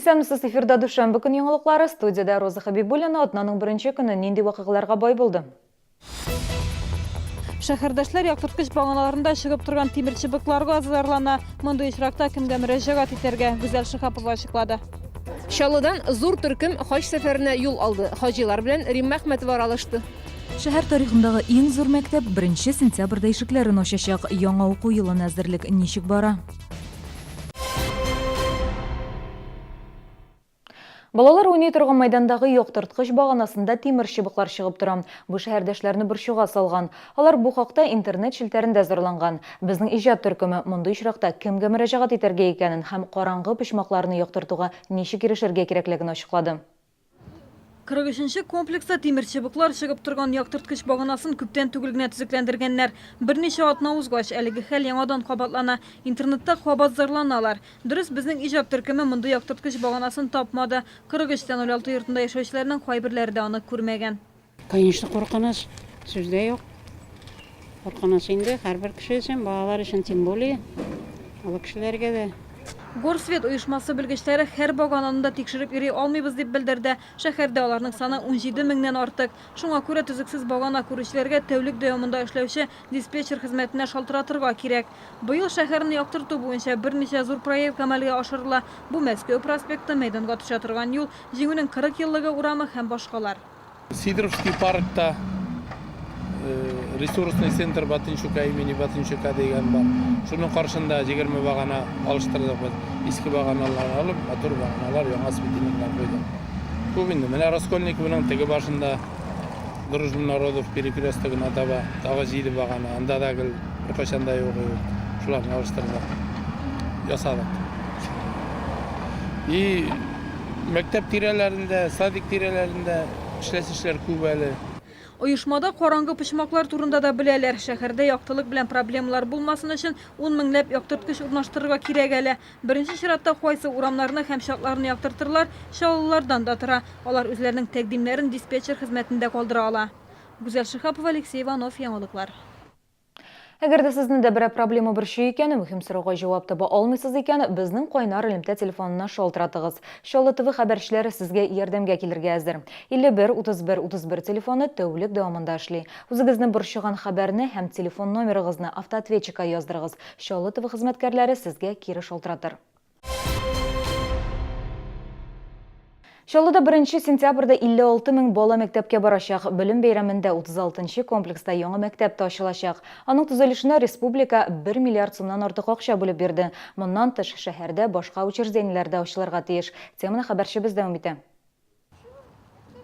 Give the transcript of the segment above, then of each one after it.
Исәнмесез, эфирда дүшәмбе көн яңалыклары, студиядә Роза Хәбибуллина. Атнаның беренче көне нинди вакыйгаларга бай булды? Шәһәрдәшләр яктырткыч баганаларында чыгып торган тимер чыбыкларга зарлана. Мондый очракта кемгә мөрәҗәгать итәргә, Гүзәл Шиһапова ачыклады. Чаллыдан зур төркем хаҗ сәфәренә юл алды. Хаҗилар белән Римма Әхмәтова аралашты. Шәһәр тарихындагы иң зур мәктәп беренче сентябрьдә ишекләрен ачачак. Яңа уку елына әзерлек ничек бара? Балалар уйный торган мәйдандагы яктырткыч баганасында тимер чыбыклар чыгып тора. Бу шәһәрдәшләрне борчуга салган. Алар бу хакта интернет челтәрендә зарланган. Безнең иҗат төркеме мондый очракта кемгә мөрәҗәгать итәргә икәнен һәм караңгы почмакларны яктыртуга ничек ирешергә кирәклеген ачыклады. 43 нче комплекста тимерчыбыклар чыгып торган яктырткыч баганасын күптән түгел генә төзекләндергәннәр. Берничә атна узгач, әлеге хәл яңадан кабатлана. Интернетта кабат зарланалар. Дөрес, безнең иҗат төркеме мондый яктырткыч баганасын тапмады. 43 тә 06 йортында яшәүчеләрнең кайберләре дә аны күрмәгән. Конечно, куркыныч, сүз дә юк. Куркыныч инде һәрбер кеше өчен, балалар өчен тем более, олы кешеләргә дә. Горсвет оешмасы белгечләре һәр багананы да тикшереп йөри алмыйбыз дип белдерде. Шәһәрдә аларның саны 17 меңнән артык. Шуңа күрә төзексез багана күрүчеләргә тәүлек дәвамында эшләүче диспетчер хезмәтенә шалтыратырга кирәк. Быел шәһәрне яктырту буенча берничә зур проект гамәлгә ашырыла. Бу Мәскәү проспекты, мәйданга төшә торган юл, Җиңүнең 40 еллыгы урамы һәм башкалар. Сидоровский паркта ресурсный центр Батынчука имени Батынчука дигән бар. Шуның каршында 20 багана алыштырдык без. Иске баганалар алып, матур баганалар, яңа светильниклар куйдык. Күп инде. Менә Раскольниковның теге башында Дружба народов перекрестогына таба тагы 7 багана. Анда да гел беркайчан да юк иде. Шуларны алыштырдык. Ясадык. И Мәктәп тирәләрендә, садик тирәләрендә эшләсе эшләр күп әле. Оешмада караңгы почмаклар турында да беләләр. Шәһәрдә яктылык белән проблемалар булмасын өчен ун меңләп яктырткыч урнаштырырга кирәк әле. Беренче чиратта кайсы урамнарны һәм чатларны яктыртырлар, чаллылардан да тора. Алар үзләренең тәкъдимнәрен диспетчер хезмәтендә калдыра ала. Гүзәл Шиһапова, Алексей Иванов, Яңалыклар. Әгәр дә сезне дә берәр проблема борчый икән, мөһим сорауга җавап таба алмыйсыз икән, безнең кайнар элемтә телефонына шалтыратыгыз. Чаллы ТВ хәбәрчеләре сезгә ярдәмгә килергә әзер. 51 31 31 телефоны тәүлек дәвамында эшли. Үзегезне борчыган хәбәрне һәм телефон номерыгызны автоответчикка яздырыгыз. Чаллы ТВ хезмәткәрләре сезгә кире шалтыратыр. Чаллыда беренче сентябрьдә 56 мең бала мәктәпкә барачак. Белем бәйрәмендә 36 нчы комплекста яңа мәктәп тә ачылачак. Аның төзелешенә республика бер миллиард сумнан артык акча бүлеп бирде. Моннан тыш, шәһәрдә башка учреждениеләр дә ачылырга тиеш. Теманы хәбәрчебез дәвам итә.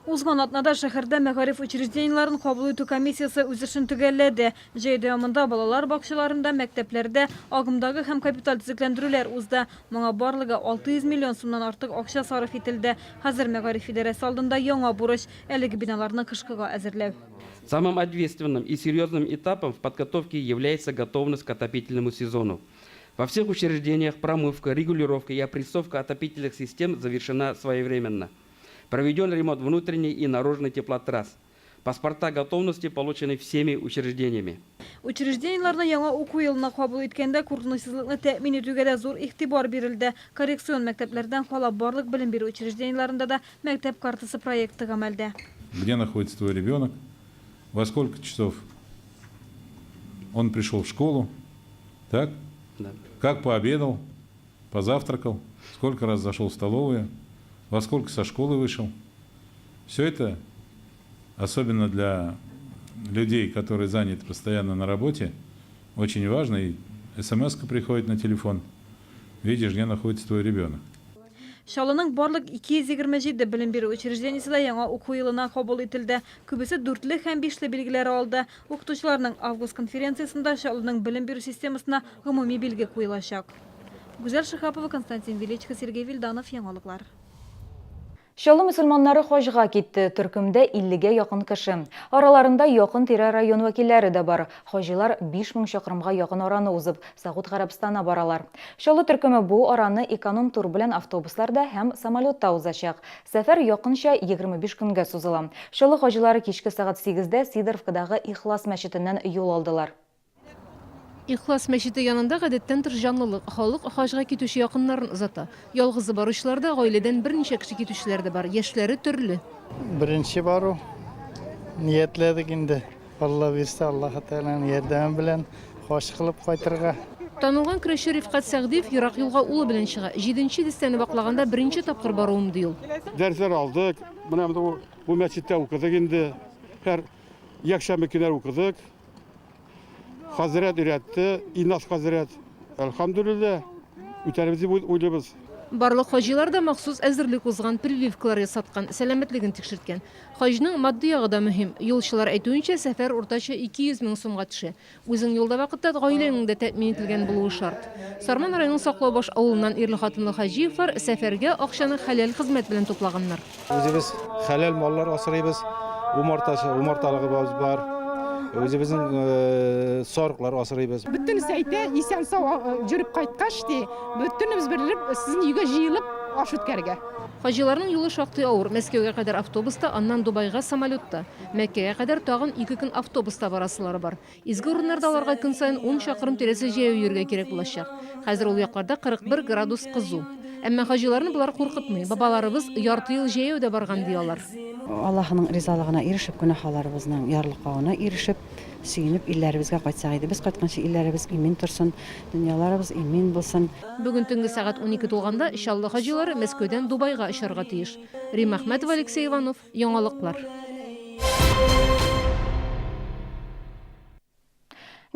Узган атнада шәһәрдә мәгариф учреждениеләрен кабул итү комиссиясе үз эшен төгәлләде. Җәй дәвамында балалар бакчаларында, мәктәпләрдә агымдагы һәм капиталь төзекләндерүләр узды. Моңа барлыгы 600 миллион сумнан артык акча сарыф ителде. Хәзер мәгариф идарәсе алдында яңа бурыч, әлеге биналарны кышкыга әзерләү. Самым ответственным и серьезным этапом в подготовке является готовность к отопительному сезону. Во всех учреждениях промывка, регулировка и опрессовка отопительных систем завершена своевременно. Проведен ремонт внутренней и наружной теплотрасс. Паспорта готовности получены всеми учреждениями. Учреждениеләрне яңа уку елына кабул иткәндә куркынычсызлыкны тәэмин итүгә дә зур игътибар бирелде. Коррекцион мәктәпләрдән кала барлык белем бирү учреждениеләрендә дә Мәктәп картасы проекты гамәлдә. Где находится твой ребенок, во сколько часов он пришел в школу, так? Да. Как пообедал, позавтракал, сколько раз зашел в столовую, во сколько со школы вышел. Все это, особенно для людей, которые заняты постоянно на работе, очень важно. И смс-ка приходит на телефон. Видишь, где находится твой ребенок. Чаллының барлык 227 белем бирү учреждениесе дә яңа уку елына кабул ителде. Күбесе дүртле һәм бишле билгеләре алды. Укытучыларның август конференциясендә Чаллының белем бирү системасына гомуми билге куелачак. Гүзәл Шиһапова, Константин Величко, Сергей Вильданов, Яңалыклар. Чаллы мөселманнары хаҗга китте. Төркемдә 50 гә якын кеше. Араларында якын-тирә район вәкилләре дә бар. Хаҗилар 5000 чакрымга якын араны узып, Согуд Гарәбстанына баралар. Чаллы төркеме бу араны эконом-тур белән автобусларда һәм самолетта узачак. Сәфәр якынча 25 көнгә сузыла. Чаллы хаҗилары кичке сәгать сигездә Сидоровкадагы Ихлас мәчетеннән юл алдылар. Ихлас мәчете янында гадәттән тыш җанлылык. Халык хаҗга китүче якыннарын озата. Ялгызы баручылар да, гаиләдән берничә кеше китүчеләр дә бар. Яшьләре төрле. Беренче бару ниятләдек инде. Алла бирсә, Аллаһы Тәгаләнең ярдәме белән хаҗ кылып кайтырга. Танылган көрәшче Рифкать Сәгъдиев ерак юлга улы белән чыга. Җиденче дистәне ваклаганда беренче тапкыр баруым, ди ул. Дәресләр алдык. Менә бу мәчеттә укыдык инде. Һәр якшәмбе көннәр укыдык. Хәзрәт өйрәтте, Илназ хәзрәт. Әлхәмдүлилләһ, үтәрбез дип уйлыйбыз. Барлык хаҗилар да махсус әзерлек узган, прививкалар ясаткан, сәламәтлеген тикшерткән. Хаҗның матди ягы да мөһим. Юлчылар әйтүенчә, сәфәр уртача 200 мең сумга төшә. Үзең юлда вакытта гаиләңнең дә тәэмин ителгән булуы шарт. Сарман районының Саклаубаш авылыннан ирле-хатынлы Хаҗиевлар сәфәргә акчаны хәләл хезмәт белән туплаганнар. Үзебез хәләл маллар асрыйбыз, умартачы, умарталыгыбыз бар. Үзебезнең э, сарыклар асрыйбыз. Бөтенесе әйтә, исән-сау э, йөреп кайткач, ди, бөтенебез берлеп сезнең өйгә җыелып аш үткәрергә. Хаҗиларның юлы шактый авыр. Мәскәүгә кадәр автобуста, аннан Дубайга самолетта. Мәккәгә кадәр тагын ике көн автобуста барасылары бар. Изге урыннарда аларга көн саен ун чакрым тирәсе җәяү йөрергә кирәк булачак. Хәзер ул якларда 41 градус кызу. Әмма хаҗиларны болар куркытмый. Бабаларыбыз ярты ел җәяү дә барган, ди алар. Аллаһының ризалыгына ирешеп, гөнаһаларыбызның ярлыкавына ирешеп, сөенеп илләребезгә кайтсак иде. Без кайтканчы илләребез имин торсын, дөньяларыбыз имин булсын. Бүген төнге сәгать 12 тулганда Чаллы хаҗилары Мәскәүдән Дубайга очарга тиеш. Римма Әхмәтова, Алексей Иванов, Яңалыклар.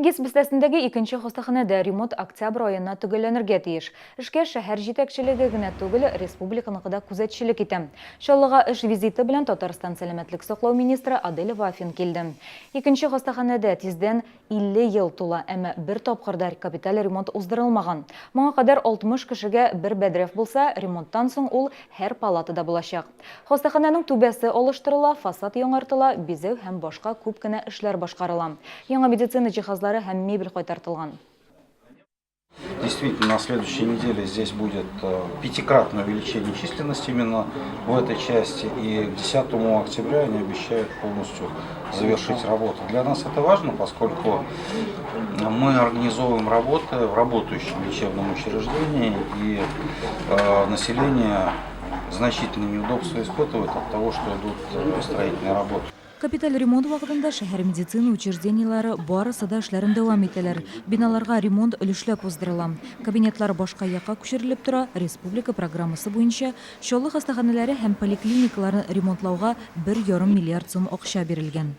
ГИС бистәсендәге икенче хастаханәдә ремонт октябрь аена төгәлләнергә тиеш. Эшкә шәһәр җитәкчелеге генә түгел, республиканыкы да күзәтчелек итә. Чаллыга эш визиты белән Татарстан сәламәтлек саклау министры Адель Вафин килде. Икенче хастаханәдә тиздән 50 ел тула, әмма бер тапкыр да капиталь ремонт уздырылмаган. Моңа кадәр 60 кешегә бер бәдрәф булса, ремонттан соң ул һәр палатада булачак. Хастаханәнең түбәсе алыштырыла, фасад яңартыла, бизәү һәм башка күп кенә эшләр башкарыла. Яңа медицина җиһазлары һәм мебель кайтартылган. Действительно, на следующей неделе здесь будет э, пятикратное увеличение численности именно в этой части. И к 10 октября они обещают полностью завершить работу. Для нас это важно, поскольку мы организовываем работы в работающем лечебном учреждении, и э, население значительные неудобства испытывает от того, что идут э, строительные работы. Капиталь ремонт вакытында шәһәр медицина учреждениеләре барысы да эшләрен дәвам итәләр. Биналарга ремонт өлешләп уздырыла. Кабинетлар башка якка күчерелеп тора. Республика программасы буенча Чаллы хастаханәләре һәм поликлиникаларын ремонтлауга бер ярым миллиард сум акча бирелгән.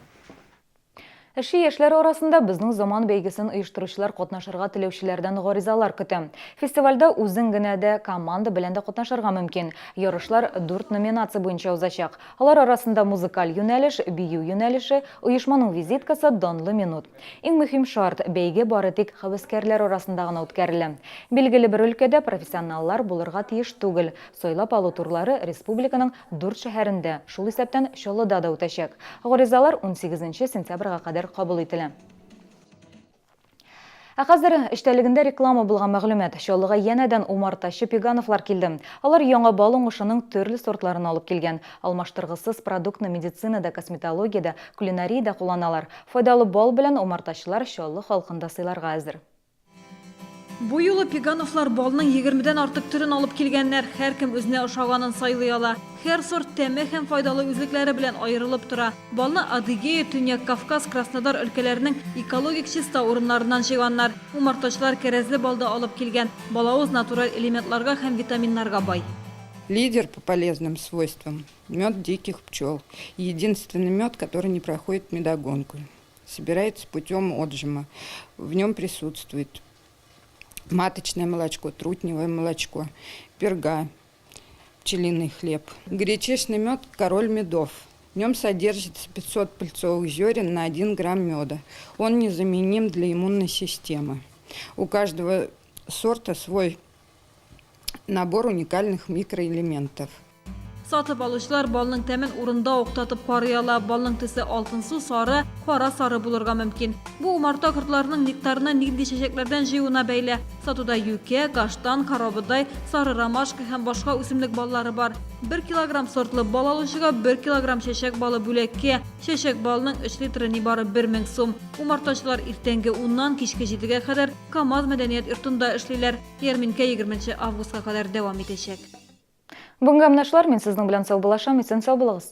Эшче яшьләр арасында Безнең заман бәйгесен оештыручылар катнашырга теләүчеләрдән гаризалар көтә. Фестивальдә үзең генә дә, команда белән дә катнашырга мөмкин. Ярышлар дүрт номинация буенча узачак. Алар арасында музыкаль юнәлеш, бию юнәлеше, оешманың визиткасы, данлы минут. Иң мөһим шарт, бәйге бары тик һәвәскәрләр арасында гына үткәрелә. Билгеле бер өлкәдә профессионаллар булырга тиеш түгел. Сайлап алу турлары республиканың дүрт шәһәрендә, шул исәптән Чаллыда да үтәчәк. Гаризалар унсигезенче сентябрьгә кадәр кабул ителә. Ә хәзер эчтәлегендә реклама булган мәгълүмат. Чаллыга янәдән умартачы Пегановлар килде. Алар яңа бал уңышының төрле сортларын алып килгән. Алмаштыргысыз продуктны медицинада, косметологиядә, кулинариядә кулланалар. Файдалы бал белән умартачылар Чаллы халкын да сыйларга әзер. Бу юлы Пегановлар балның егермедән артык төрен алып килгәннәр. Һәркем үзенә ошаганын сайлый ала. Һәр сорт тәме һәм файдалы үзлекләре белән аерылып тора. Балны Адыгея, Төньяк Кавказ, Краснодар өлкәләренең экологик чиста урыннарыннан җыйганнар. Умартачылар кәрәзле бал да алып килгән. Балавыз натураль элементларга һәм витаминнарга бай. Лидер по полезным свойствам, мед диких пчел. Единственный мед, который не проходит медогонку. Собирается путем отжима. В нем присутствует маточное молочко, трутневое молочко, перга, пчелиный хлеб. Гречишный мед – король медов. В нем содержится 500 пыльцовых зерен на 1 грамм меда. Он незаменим для иммунной системы. У каждого сорта свой набор уникальных микроэлементов. Сатып алучылар балның тәмен урында ук татып карый ала. Балның төсе алтынсу сары, кара сары булырга мөмкин. Бу умарта кортларының нектарны нинди чәчәкләрдән җыюына бәйле. Сатуда юкә, каштан, карабодай, сары ромашка һәм башка үсемлек баллары бар. Бер килограмм сортлы бал алучыга бер килограмм чәчәк балы бүләккә. Чәчәк балының өч литры нибары 1000 сум. Умартачылар иртәнге уннан кичке җидегә кадәр КАМАЗ мәдәният йортында эшлиләр. Ярминкә егерменче августка кадәр дәвам итәчәк. Бүгенгә менә шулар, мин сезнең белән саубуллашам, исән-сау булыгыз.